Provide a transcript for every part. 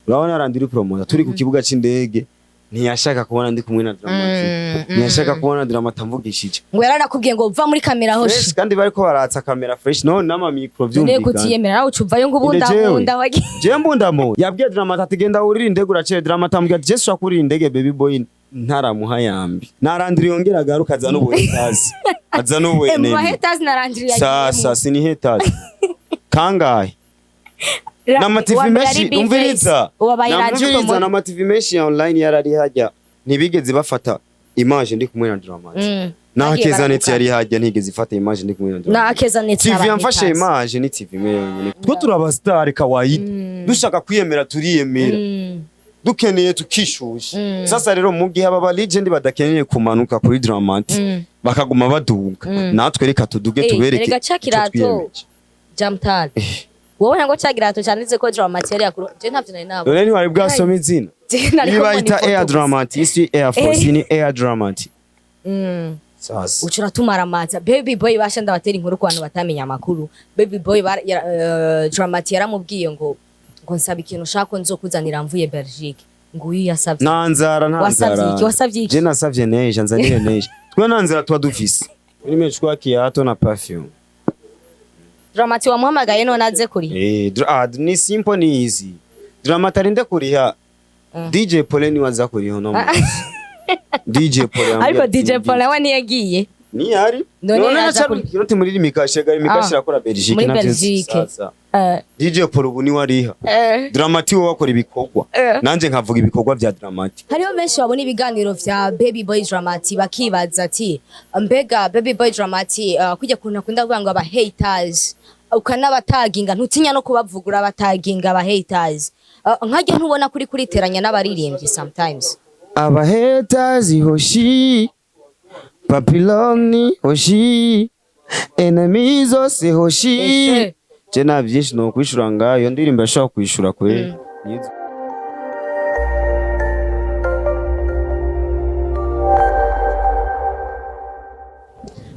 Urabona Landry Promoter turi ku kibuga c'indege, ntiyashaka kubona ndi kumwe na Dramati, ntiyashaka kubona Dramati amvugishije. Ngo yaranakubwiye ngo va muri kamera Fresh. Hoshi. Kandi bariko baratsa kamera fresh, none n'ama micro None vyumvikana. kutiyemera nawe ucuvayo ngo Inde ubunda jewe. bunda wagi. Je mbundamo yabwiye Dramati ati genda wurire indege uracere. Dramati amubwira ati je shobora kurira indege baby boy ntaramuha yambi. Narandira yongera agaruka aza n'ubu haters, aza n'ubu Mu enemy. Haters narandiriye. Sasa sini haters kangahe n'ama TV menshi, umviriza. Wabaye Landry. Namviriza. Promoter. N'ama TV menshi ya online yarari hajya, ntibigeze bafata image ndi kumwe na Dramati. Naho Bagiye Kezaneti baramuka. yari hajya, ntigeze ifata image ndi kumwe na Na Dramati. Akezaneti. TV yamfashe image ni TV imwe yonyine. Twe turi aba star kawaida, dushaka kwiyemera turiyemera, dukeneye tukishusha. Sasa rero mu gihe aba ba legend badakeneye kumanuka kuri Dramati, bakaguma baduga, natwe reka tuduge tubereke Erega ca ico kirato. twiyemeje. Jamtal, wowe ngo ca kirato canditse ko Dramati yari yakuru, je ntavyo nari nabona. None ntiwari bwasoma izina? Je nariko Iyi mbona bayita ifoto Air gusa. Dramati, isi Air Force Eh. ni Air Dramati. Sasa Uca uratumara. Baby boy basha, ndabatera inkuru ku bantu batamenya amakuru. Baby boy Dramati yaramubwiye ngo nsaba ikintu ushaka ko nzokuzanira mvuye Belgique. Ngo uyu yasavye. Nta nzara, nta Wasavye nzara. iki? Wasavye iki? Je nasavye neige, nzanire neige. Twe nta nzara tuba dufise. Nimechukua kiato na perfume. Dramati wamuhamagaye none aze kuri Eh, ni simple, ni easy. Dramati arinde kuriha. DJ Pole ni waza kuriha no munsi. DJ Pole yambwiye Ariko ati, DJ Paul nawe ntiyagiye. Ni yari. None None aza aca inoti muri Rimikashe, gari Mikashe irakora Belgique Muri navyo. Belgique. Sasa. DJ Paul ubu ni wariha. Dramati wowe wakora ibikorwa. Nanje nkavuga ibikorwa vya Dramati. Hariho benshi babona ibiganiro vya Baby Boy Dramati bakibaza ati mbega Baby Boy Dramati, kujya kuntu akunda kuvuga ngo aba haters ukanabataginga, ntutinya no kubavugura, abataginga aba haters, nkajya ntubona kuri kuriteranya n'abaririmbyi sometimes? Aba haters hoshi, papiloni hoshi, enemy zose hoshi. Eshe. Je nta byinshi no kwishura ngayo ndirimbo ashobora kwishura kwe.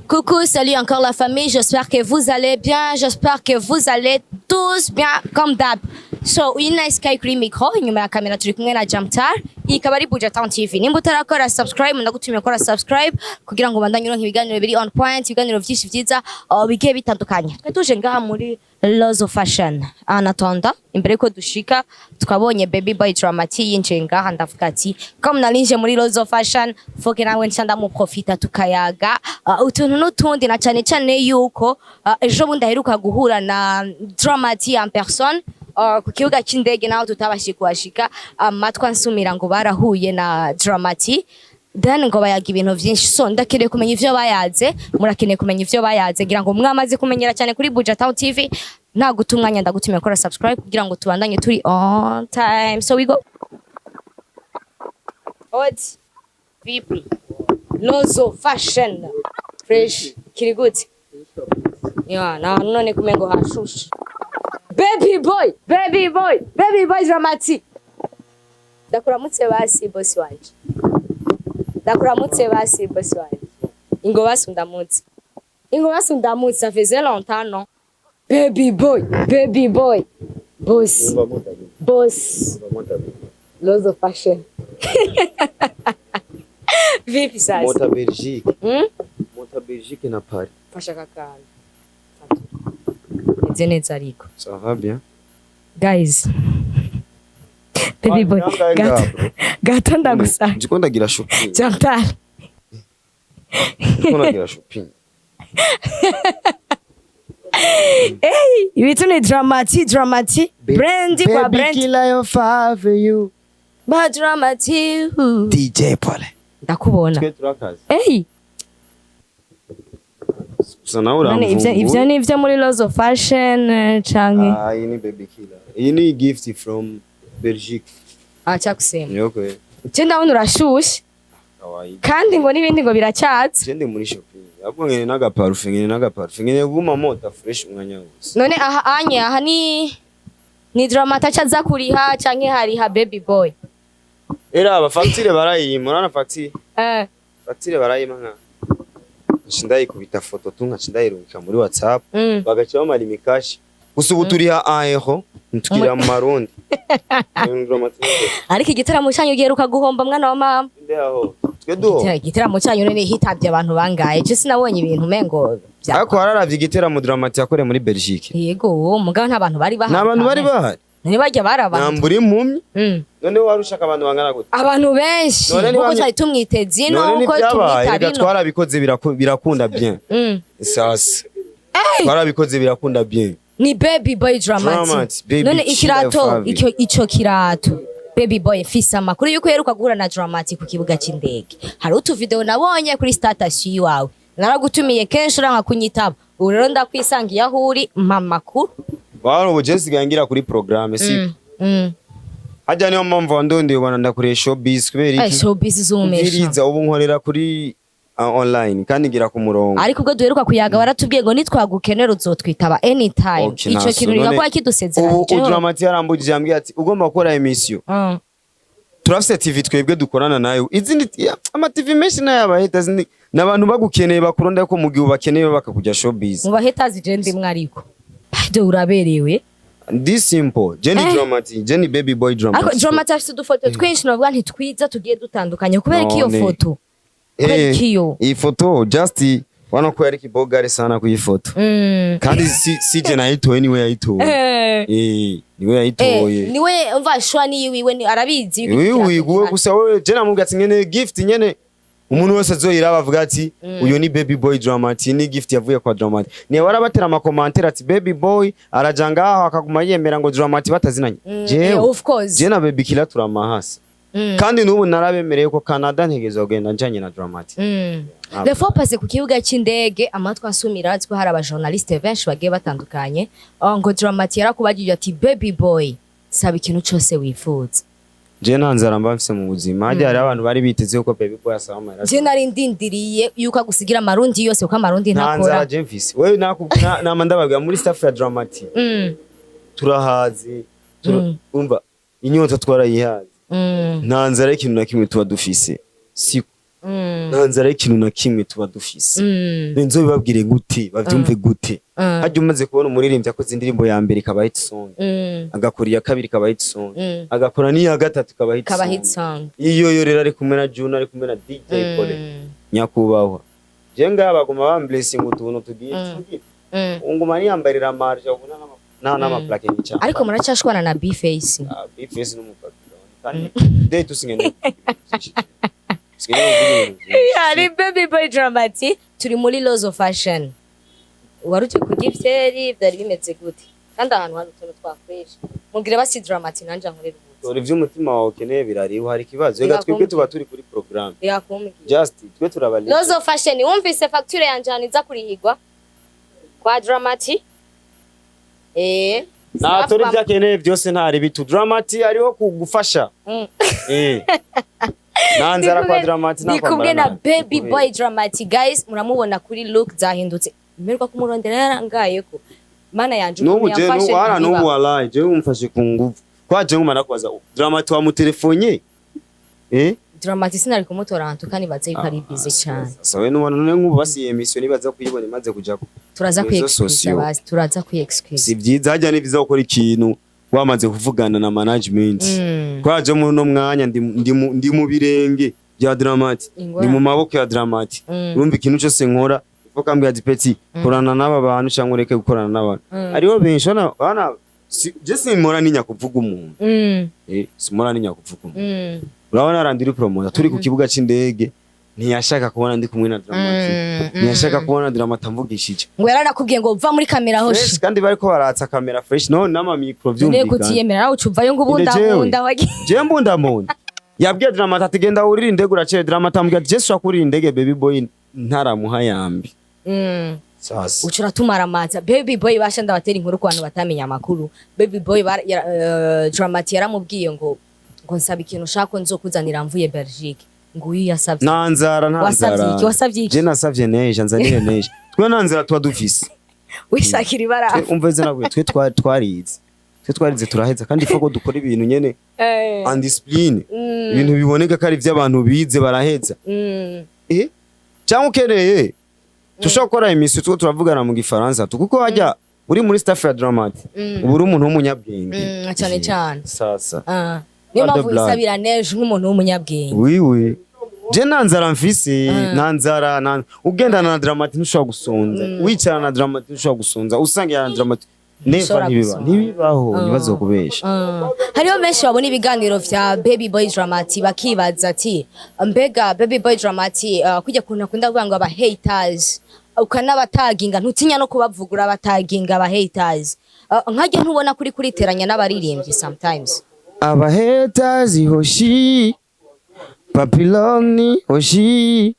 Coucou, salut encore la famille, j'espère que vous allez bien, j'espère que vous allez tous bien comme d'hab. So, uyu ni Sky kuri micro, inyuma ya kamera turi kumwe na Jamtar, iyi ikaba ari Buja Town TV. Nimba utarakora subscribe, ndagutumiye gukora subscribe kugira ngo ubandanye uronka ibiganiro biri on point, ibiganiro vyinshi vyiza bigiye bitandukanye. Twe tuje ngaha muri Lozo Fashion. Anatonda, imbere ko dushika twabonye Baby Boy Dramati yinjiye ngaha, ndavuga ati comme narinje muri Lozo Fashion, foke nawe nca ndamuprofita tukayaga utuntu n'utundi, na cane cane yuko ejo bundi aheruka guhura na Dramati en personne ku kibuga c'indege, naho tutabashije kuhashika. Amatwi ansumira ngo barahuye na Dramati, then ngo bayaga ibintu vyinshi. So ndakeneye kumenya ivyo bayaze, murakeneye kumenya ivyo bayaze, ngira ngo mwamaze kumenyera cyane kuri Buja Town TV. Nta guta umwanya, ndagutumiye gukora subscribe kugira ngo tubandanye turi on time. So we go. Odi, vipi? Lozo Fashion fresh kiri gute? Ya na none kumengo hashushe. Baby boy, baby boy, baby boy Dramati, ndakuramutse basi boss wanje, ndakuramutse basi boss wanje. Ingo basi undamutse, ingo basi undamutse. Ça faisait longtemps, non? Baby boy, baby boy, boss, boss, Lozo Fashion, vipi sasa? Mota Belgique. Hmm? Mota Belgique na Paris. Fasha kakana meze neza ariko. Ça va bien. Guys, baby boy. Ah, Gato. bro. Gato ndagusa. Ndiko ndagira shopping. Chantal. Ndiko ndagira shopping. Hey, ibitu ni Dramati, Dramati brand kwa Baby brand. killer yo for you. Ba Dramati. DJ Pole. Ndakubona. Twe turakazi. Hey. Gusa nawe None ivyo uramvumbura. ivyo ni ivyo muri Lozo Fashion canke? Ah, iyi ni baby killer. Iyi ni gift from Belgique. Acha kusema. Niyo kwe. Je ndabona urashushe. Kawaida. Kandi ngo n'ibindi ngo biracyatse. Je ndi muri shopping. Ahubwo ngene n'agaparufe, ngene n'agaparufe. Ngene guma mota fresh umwanya wose. None aha anye aha ni Dramati aca aza kuriha canke hariha baby boy? Era aba facture barayima, urana facture. Eh. Facture barayima nka. Nca ndayikubita foto tu, nkaca ndayirungika muri WhatsApp. Bagaca bamara imikashi. Gusa ubu turiha aeho, ntukira mu Marundi. Ariko igitaramo cyanyu giheruka guhomba, mwana wa mama. Aho twe duho. Igitaramo cyanyu none hitabye abantu bangaye? Je sinabonye ibintu mengo bya Ariko wararavye igiteramo Dramati yakoreye muri Belgique? Yego, mugabo nta bantu bari bahari. Nta bantu bari bahari. None bajya bari abantu. Nambura impumyi. None wari ushaka abantu bangana gute? Abantu benshi. None Nkuko twari tumwiteze ino, None uko ntibyabaye. tumwita Reka bino. twarabikoze, birakunda bien. Sasa twarabikoze, birakunda bien. Ni Baby Boy Dramati. Dramati, Baby None Killer ikirato Fabi. Ico kirato, Baby Boy, mfise amakuru yuko uheruka guhura na Dramati ku kibuga c'indege. Hari utuvideo nabonye kuri status yiwawe. Naragutumiye kenshi uranka kunyitaba. Ubu rero ndakwisangiye aho uri, mpa amakuru. Wabona ubu je nsigaye ngira kuri programme si hajya, niyo mpamvu wandondeye ubona ndakoreye showbiz kubera Ay, iki? Showbiz zumesha. Umviriza, ubu nkorera kuri online kandi ngira ku murongo. Ariko ubwo duheruka kuyaga waratubwiye ngo nitwagukenera uzotwitaba anytime. Okay, Ico naso. kintu None rigakuba ubu kidusezeranije. Dramati yarambujije, yambwiye ati ugomba gukora emission. Turafise TV twebwe dukorana nayo, izindi ama TV menshi nayo abahita n'abantu bagukeneye bakuronda ko mu gihe ubakeneye bakakujya showbiz. Mu bahetazi je ndimwe, ariko de uraberewe. This simple Jenny Dramati, Jenny Baby Boy Dramati. Ariko Dramati afise udufoto twinshi navuga nti twiza tugiye dutandukanye. Kubera ko iyo None. foto, kubera iki iyo? Iyi foto just wana ko yari kibogare sana kuyi foto. Kandi si je nayitoye, niwe yayitoye. Niwe yayitoye. Niwe umva shwa ni yiwiwe, ni arabizi yuko Wiwe ikirato wiguwe gihari. Gusa wewe je namubwira ati nyene gift nyene umuntu wese azoyiraba avuga ati uyu ni Baby Boy Dramati, ni gift yavuye kwa Dramati. Niwe warabatera amakomantere ati Baby Boy araja ngaho akaguma yemera ngo Dramati batazinanye. Jewe Of course. je na Baby Killer turamahasi. Kandi n'ubu narabemereye ko Canada ntegerezwa kugenda njanye na Dramati. Le fois passé ku kibuga c'indege, amatwi ansumira azi ko hari abajournaliste benshi bagiye batandukanye. Oh, ngo Dramati yarakubajije ati: "Baby Boy, saba ikintu cose wifuza." Je nta nzara mba mfise mu buzima. Harya hariho abantu bari biteze yuko Baby Boy asaba amahera. Je nari ndindiriye yuko agusigira amarundi yose, kuko amarundi Nta nzara ntakora. je mfise. Wewe nama ndababwira muri staff ya Dramati turahaze, umva, inyota twarayihaze. Nta nzara y'ikintu na kimwe tuba dufise, siko? Nta nzara y'ikintu na kimwe tuba dufise. Nzobibabwire gute bavyumve gute? Harya umaze kubona umuririmbyi akoze indirimbo ya mbere ikaba hit song, agakora iya kabiri ikaba hit song, agakora n'iya gatatu ikaba hit Kaba song, hit song. Iyo yo rero ari kumwe na Juno, ari kumwe na DJ Pole, nyakubahwa, je ngaha baguma bamblessing utuntu tugiye tugiye nguma niyambarira marge ubona n'ama plaque n'icamba. Ariko muracashwana na B-Face? Ah, B-Face n'umupapuro kandi day tusingene singene. Ari Baby Boy Dramati, turi muri Lozo Fashion. Wari uje kurya ivyeri, vyari bimeze gute? Kandi ahantu hari utuntu twa fresh, mubwire basi Dramati nanje ankorera umuti. Dore ivyo umutima wawe ukeneye birariho, hari ikibazo? Reka twebwe tuba turi kuri programme. Yakumbwiye. Just twe turabali. Lozo Fashion, wumvise facture yanje ahantu iza kurihigwa kwa Dramati. Natora ivyo akeneye byose, ntari bitu Dramati ariho kugufasha. Nta nzara kwa Dramati, nta Ndi kumwe kwambara na nabi. Baby Boy Dramati. Guys, muramubona kuri look zahindutse. Mperuka kumurondera yarangayeko, mana yanje. N'ubu Ukuntu je yamfashe n'ubu hara ntibiba. N'ubu wallahi je umfashe ku nguvu kwa je nguma nakubaza Dramati wa mutelefonye? Dramati sinari kumutora ahantu kandi baze yuko ari busy cyane. Sawa, nubona none nk'ubu basi emission nibaza kuyibona imaze kuja Turaza réseaux kwiexcuse. Sociaux. Basi turaza kwiexcuse. Si byiza hajya, ni byiza gukora ikintu wamaze kuvugana na management. Kwaje muri uno mwanya ndi mu birenge bya Dramati, Ingorane. ndi mu maboko ya Dramati. Urumva ikintu cyose nkora ipo kambwira ati: "Peti, korana n'aba bantu cyangwa ureke gukorana n'abantu." Hariho benshi bana je simpora ninya kuvuga umuntu. Simpora ninya kuvuga umuntu. Urabona Randiri Promoter, turi ku kibuga c'indege, ntiyashaka kubona ndi kumwe na Dramati, ntiyashaka kubona Dramati amvugishije. Ngo yaranakubwiye ngo va muri kamera Fresh hoshi. Kandi bariko baratsa kamera fresh no n'ama micro None vyumvikana. kutiyemera nawe ucuvayo ngo Inde jewe. ubundabunda wagi. Je mbundamunda yabwiye Dramati ati: "Genda wurire indege uracere." Dramati amubwira ati: "Je ushobora kurira indege Baby Boy ntaramuha yambi." Sasa Uca uratumara amaza Baby Boy. Basha ndabatera inkuru ku bantu batamenya amakuru. Baby Boy Dramati yaramubwiye ngo nsaba ikintu ushaka ko nzokuzanira mvuye Belgique. Ngo uyu yasavye. Nta nzara, nta Wasavye nzara. iki? Wasavye iki? Je nasavye neje, nzanire neje. Twe nta nzara tuba dufise. Wishakira ibara. Umva izo nabwiye, twe twarize, twe twarize turaheza, kandi ifo ko dukora ibintu nyene en discipline, ibintu biboneka ko ari ivy'abantu bize baraheza. Cyangwa ukeneye tushobora gukora emission two turavugana mu gifaransa tu, kuko hajya Uri muri staff ya Dramati, uba uri umuntu w'umunyabwenge. Cyane cyane. Sasa. Ah, niyo Pas de mpamvu blague. wisabira neje nk'umuntu w'umunyabwenge. Oui, oui. Je nta nzara mfise, nta nzara, ugendana na Dramati ntushobora gusonza, wicarana na Dramati ntushobora gusonza, usangira na Dramati neva. Ntushobora Ntibiba, gusonza. ntibibaho, ntibazokubesha. Hariho benshi babona ibiganiro vya Baby Boy Dramati bakibaza ati mbega Baby Boy Dramati, kujya kuntu akunda kuvuga ngo aba haters, ukanabataginga, ntutinya no kubavugura, abataginga aba haters, nkajya ntubona kuri kuriteranya n'abaririmbyi sometimes? Aba haters hoshi, papiloni hoshi,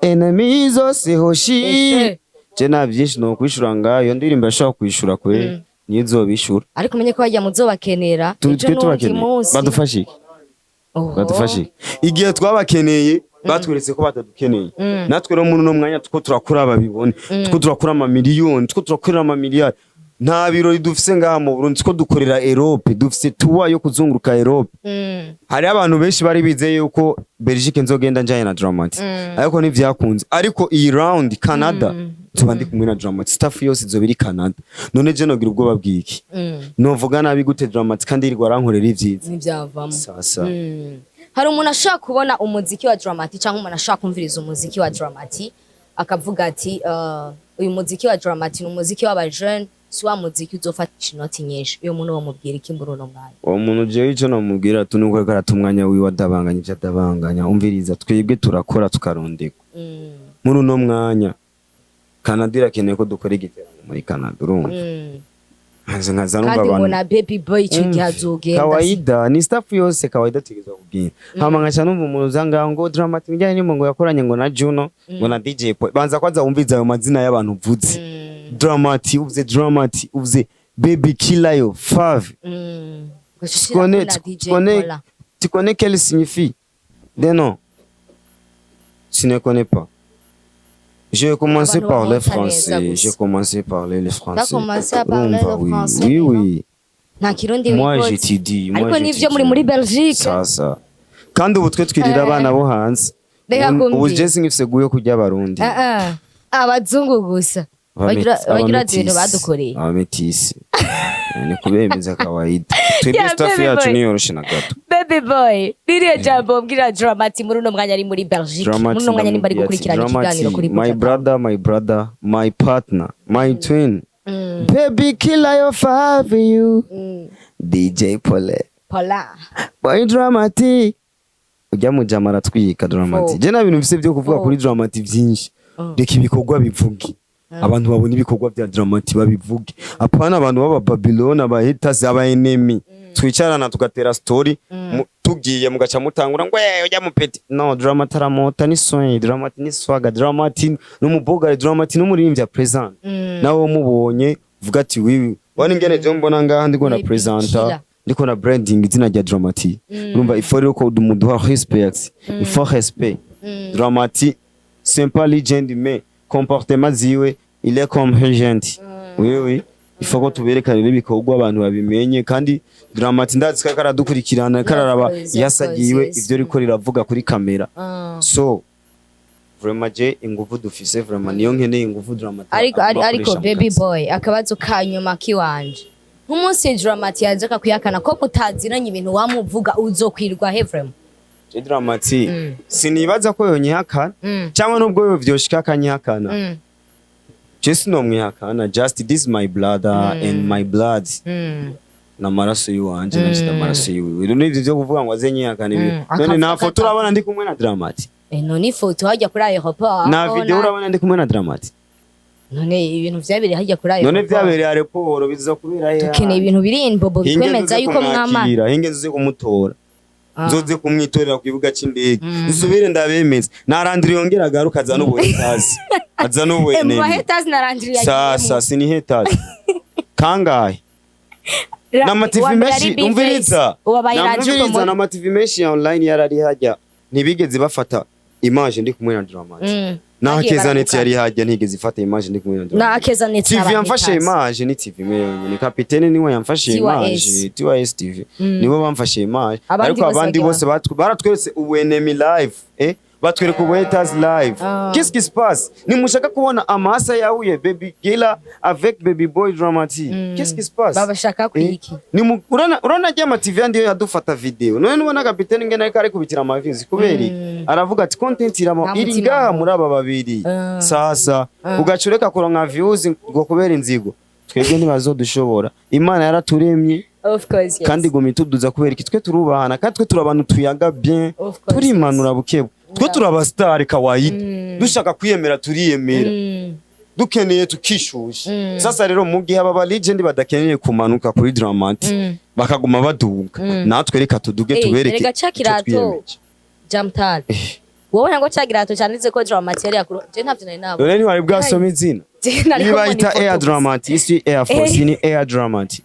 enemy zose hoshi. Ese. Je nta byinshi no kwishura ngayo, iyo ndirimbo yashobora kwishura kwe, niyo izobishura. Ariko umenye ko bajya muzobakenera ejo Twe n'undi tubakeneye munsi. Badufashe iki? Oho. Badufashe iki? Igihe twabakeneye batweretse ko batadukeneye. Natwe rero muri uno mwanya tuko turakura, babibone, tuko turakura amamiliyoni, tuko turakorera amamiliyari. Nta birori dufise ngaha mu Burundi, tuko dukorera Europe, dufise tour yo kuzunguruka Europe. Hariho abantu benshi bari bizeye yuko Belgique nzogenda njanye na Dramati, ariko ntivyakunze. Ariko iyi round Canada tuba ndi kumwe na Dramati, staff yose izoba iri Canada. None je nogira ubwoba bw'iki? Novuga nabi gute Dramati kandi yirirwa arankorera ivyiza? Ntibyavamo. Sasa. Hari umuntu ashaka kubona umuziki wa Dramati, cyangwa umuntu ashaka kumviriza umuziki wa Dramati, akavuga ati uyu muziki wa Dramati ni umuziki w'abajene, si wa muziki uzofatisha inoti nyinshi. Uyu muntu wamubwira iki muri uno mwanya? Uwo muntu jewe ico nomubwira tu nuko ariko arata umwanya wiwe adabanganya ivyo adabanganya. Umviriza, twebwe turakora tukarondekwa. Muri uno mwanya Canada irakeneye ko dukora igiteramo muri Canada, urumva? Nkaza nkaza numva Kandi ngo abantu na Baby Boy icyo gihe azogenda. Kawaida ni staff yose, kawaida tegezwa kubwira. Hama nkaca numva umuntu uza ngaho ngo Dramati bijyanye n'imwe ngo yakoranye ngo na Juno, ngo na DJ Paul. Banza kwanza wumviza ayo mazina y'abantu uvuze. Dramati uvuze, Dramati uvuze, Baby Killer yo Fave. Ugaca Tu connais, ushiramo na tu DJ connais, Paula. tu connais quel signifie des noms? Tu ne connais pas. J'ai commencé Abantu par le bamwita neza français. gusa. J'ai commencé par le français. Commencé à parler Urumva, le oui, français, oui, non? oui. Nta kirundi Moi, wikoze. j'étudie. Moi, Ariko nivyo j'étudie. muri muri Belgique. Sasa. Kandi ubu twe twirira abana bo hanze. Reka Ubu kumbwira. je singifise goût yo kurya abarundi. Ah, ah. Abazungu gusa bagira ibintu badukoreye. Abametisi. Ni kubemeza kawaida. Twebwe Yeah, staff baby yacu boy. niyoroshe na gato. Baby Boy, ririya jambo mbwira Dramati muri uno mwanya ari muri Belgique, muri uno mwanya nimba ari gukurikirana ikiganiro kuri my Buja. brother, my brother, my partner, my twin. Baby Killer yo five you. DJ Pole. Paula. Boy Dramati. Ujya mu jama aratwika Dramati. Oh. Je nta bintu mfise byo kuvuga Oh. kuri Dramati byinshi. Reka ibikorwa bivuge. Abantu babona ibikorwa bya Dramati babivuge. Apana abantu b'aba Babylon, aba haters, aba enemy. Twicarana tugatera story, tugiye mugaca mutangura ngo eh ujya mu petit. No, Dramati aramota ni soin, Dramati ni swaga, Dramati n'umubogare, Dramati n'umuririmbyi present. Nawe mubonye uvuga ati wiwi. Wani ngene je mbona ngaha ndiko na Baby presenter, Killer. ndiko na branding izina rya Dramati. Urumva, il faut rero ko muduha respect, il faut respect. Dramati c'est pas legend, mais comportement ziwe il est comme legend. Oui, oui, il faut ko tuberekana ibikorwa abantu babimenye. Kandi Dramati ndazi ko karadukurikirana, kararaba Of course, of yasagiwe course, yes. ivyo riko riravuga kuri kamera. So vraiment je inguvu dufise, vraiment niyo nkeneye inguvu Dramati Ariko aguma ariko akoresha mu Baby kazi. Boy, akabazo ka nyuma kiwanje, nk'umunsi Dramati yaje akakuyakana ko mutaziranye, ibintu wamuvuga uzokwirwa he vraiment? Je Dramati sinibaza ko yonyihakana, cyangwa nubwo vyoshika akanyihakana, je sinomwihakana. Just this my brother and my blood, n'amaraso yiwanje, nanje amaraso yiwiwe. Rero n'ivyo vyo kuvuga ngo aze nyihakana ibi, none nta foto urabona ndi kumwe na Dramati? Eh, none ifoto hajya kuri aéroport. Nta video urabona ndi kumwe na Dramati? None ibintu vyabereye hajya kuri aéroport. None vyabereye aéroport, biza kubera he? Dukeneye ibintu biri imbobo Hinge bitwemeza nzoze yuko mwama kumwakira, hinge nzoze kumutora, nzoze kumwitorera ku kibuga c'indege, nsubire ndabemeza. Narandira yongera agaruka, aza n'ubuhetazi, aza Eh, mu n'ubuenemi. bahetazi narandiriye. Sasa sini hetazi kangahe? N'amativi menshi, umviriza, namviriza, n'amativi menshi ya online yarari hajya, ntibigeze bafata image ndi kumwe na Dramati. Naho Akeza yari hajya, ntigeze ifata image ndi kumwe na Dramati. Na Akeza Net. TV yamfashe image ni TV imwe yonyene, kapitene niwe yamfashe image, TYS TV nibo bamfashe image. Abandi ariko bose abandi bagiye bose baratweretse ubu enemy live, eh. Batwereka ubu haters live. Qu'est-ce qui se passe? Nimushaka kubona amasa yahuye Baby Gila avec Baby Boy Dramati. Qu'est-ce qui se passe? Babashaka kwiki? Urabona rya ma TV yandi yo yadufata video. None nubona kapiteni ngene ariko arikubitira amavizi kubera iki? Aravuga ati content irama Nta iri mutima ngaha mubi. muri aba babiri. Sasa ugaca ureka kuronka views ngo kubera inzigo. Twebwe ntibazodushobora. Imana yaraturemye Of course, yes. kandi iguma ituduza kubera iki? Twe turubahana kandi twe turi abantu tuyaga bien. Of course, Turimanura bukebu. Twe turi abastar kawaida. Dushaka kwiyemera turiyemera. Dukeneye tukishusha. Sasa rero mu gihe aba ba legend badakeneye kumanuka kuri Dramati, bakaguma baduga, natwe reka tuduge, tubereke Erega ca ico kirato twiyemeje. Jamtal, wowe ngo ca kirato canditse ko Dramati yari yakuru, je ntavyo nari nabona. None ntiwari bwasoma izina? Je nariko Niba mbona bayita ifoto Air gusa. Dramati, isi Air Force ni Air Dramati,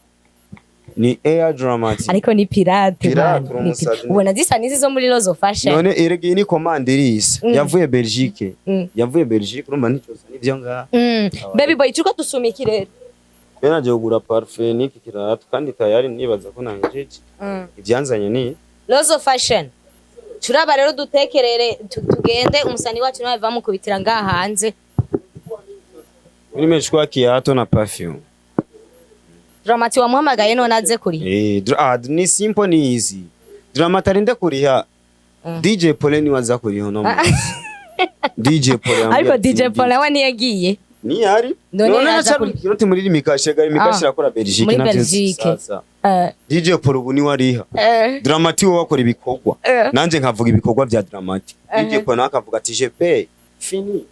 ni Air Dramati. Ariko ni pirate. Pirate, Man. Ni uri umusazi. Ubona zisa n'izi zo muri Lozo Fashion. None erega iyi ni commande irisa yavuye Belgique. Yavuye Belgique, urumva nticosa nivyo ngaha. Baby Boy, turiko dusuma iki rero? Rero nagiye kugura parfum n'iki kirato kandi tayari nibaza ko nahejeje. Ibyanzanye ni Lozo Fashion, turaba rero dutekerere, tugende umusani wacu nawe bamukubitira ngaha hanze. Nimechukua kiato na perfume. Dramati wamuhamagaye none aze kuri Eh, ni simple, ni easy. Dramati arinde kuriha. DJ Pole ni waza kuriha no munsi. DJ Pole Ariko ambwira ati, DJ Paul nawe ntiyagiye. Ni ari? None None aza aca kiroti muri Mikashe gari Mikashe irakora Belgique Muri navyo. Belgique. Sasa. DJ Paul ubu niwe ariha. Dramati wowe wakora ibikorwa. Nanje nkavuga ibikorwa vya Dramati. DJ Paul nawe akavuga ati je paye. Fini.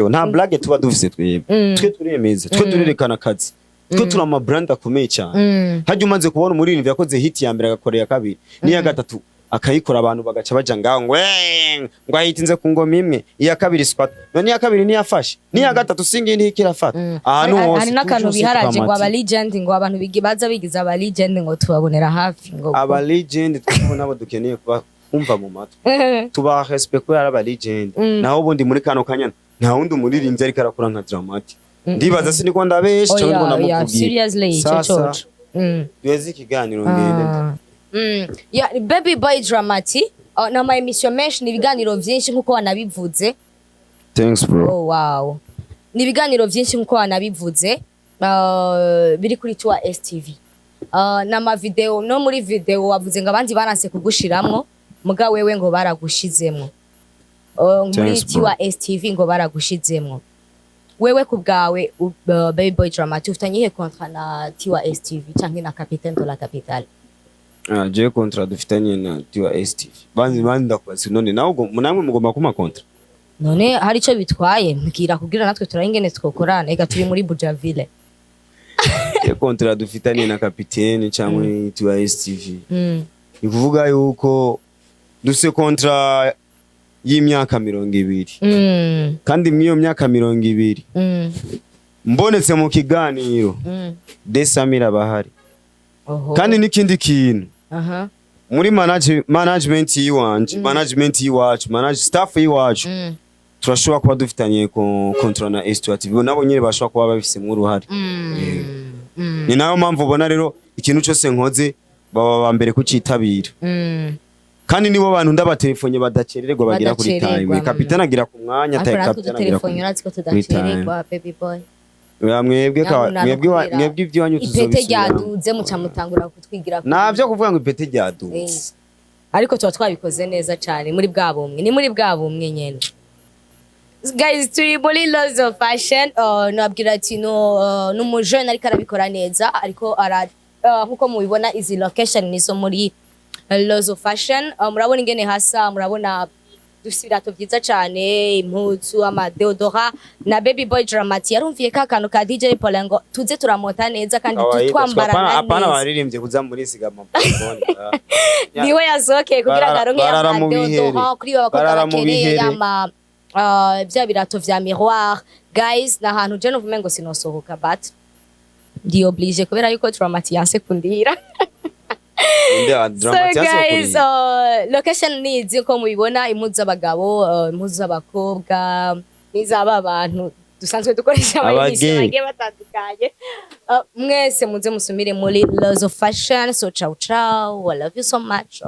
Nta blague tuba dufise twebwe. Twe turemeza, twe turerekana akazi. Twe turi ama brand akomeye cyane. Hajya umaze kubona umuririmbyi yakoze hit ya mbere, agakora iya kabiri n'iya gatatu, akayikora, abantu bagaca baja ngaho ngo "Eh, ngo ahitinze ku ngoma imwe, iya kabiri squat." None iya kabiri niyafashe, n'iya gatatu singi ntikirafata ahantu hose. Hari n'akantu Toujours biharaje ngo Dramati. aba legend, ngo abantu baza bigize aba legend, ngo tubabonera hafi ngo Aba legend twebwe nabo dukeneye kuba kumva mu matwi, tubaha respect kubera ari aba legend. Naho ubundi muri kano kanya nta wundi umuririmbyi ariko arakora nka Dramati, ndibaza. Siniko ndabesha cyangwa ndiko Oya, oya, ndamukubwira? seriously, ico Sasa coco. duheze ikiganiro ngende. Yeah, Baby Boy Dramati, ni ama émission menshi, ni ibiganiro vyinshi nkuko wanabivuze. Thanks, bro. Oh wow. Ni ibiganiro vyinshi nkuko wanabivuze, biri kuri Tour STV. N'ama video, no muri video wavuze ngo abandi baranse kugushiramwo, muga wewe ngo baragushizemwo. Muri Thanks, bro. Tour STV ngo baragushizemwo. Wewe ku bwawe, Baby Boy Dramati, ufitanye ihe contrat na Tiwa STV canke na Capitaine de la Capitale? Ah, je contrat dufitanye na Tiwa STV. Banzi banzi ndakubaza none nawe ubwo namwe mugomba kuma contrat? None hari ico bitwaye? Mbwira kugira natwe turabe ingene twokorana, ega turi muri Bujaville. Je contrat dufitanye na Kapitene cyangwa Tiwa STV. Ni kuvuga yuko dufise contrat y'imyaka 20. Kandi mw'iyo myaka 20 mbonetse mu kiganiro, desamira bahari. Oho. Kandi n'ikindi kintu, muri management yiwanje, management yiwacu, manage staff yiwacu, turashobora kuba dufitanye contrat na S2 TV, nabo nyene bashobora kuba babifisemwo uruhare. Ni nayo mpamvu ubona rero ikintu cyose nkoze baba ba mbere kucitabira. Kandi nibo bantu ndabatelefone badacererwa, bagira kuri Badacererwa, time. Kapitana agira ku mwanya. Ariko natwe Kapitana agira ku udutelefone uratsi ko kuri time. tudacererwa, Baby Boy. Oya, mwebwe Nyabuna mwebwe no mwebwe iby'iwanyu ipete tuzobisubiramo. ryaduze muca mutangura kutwigira Navyo kuvuga ngo ipete ryaduze. Ariko tuba twabikoze neza cyane muri bwa bumwe, ni muri bwa bumwe nyene. Guys, turi muri Laws of Fashion. Nabwira ati no, n'umujene ariko arabikora neza, ariko ara nkuko mubibona izi location nizo muri Laws of Fashion. Murabona ingene hasa, murabona dufite ibirato byiza cyane, impuzu, amadeodora, na Baby Boy Dramati yarumviye ka kantu ka DJ Paul ngo tuze turamota neza kandi Kawaida, tutwambarana apana neza. Baririmbye kuza muri sigama. Niwe yasohokeye kugira ngo aronke Barara mu amadeodorant bihere. kuri ba bakobwa Barara mu bakeneye bihere. yama bya birato vya miroir. Guys, ni ahantu je nuvume ngo sinosohoka, but ndi obligé kubera yuko Dramati yanse kundira. So guys, location ni izi uko mubibona: impuzu z'abagabo, impuzu z'abakobwa, n'iz'aba bantu dusanzwe dukoresha ama émission Abagay. bagiye batandukanye. Mwese muze musumire muri Laws of Fashion. So ciao ciao, I love you so much.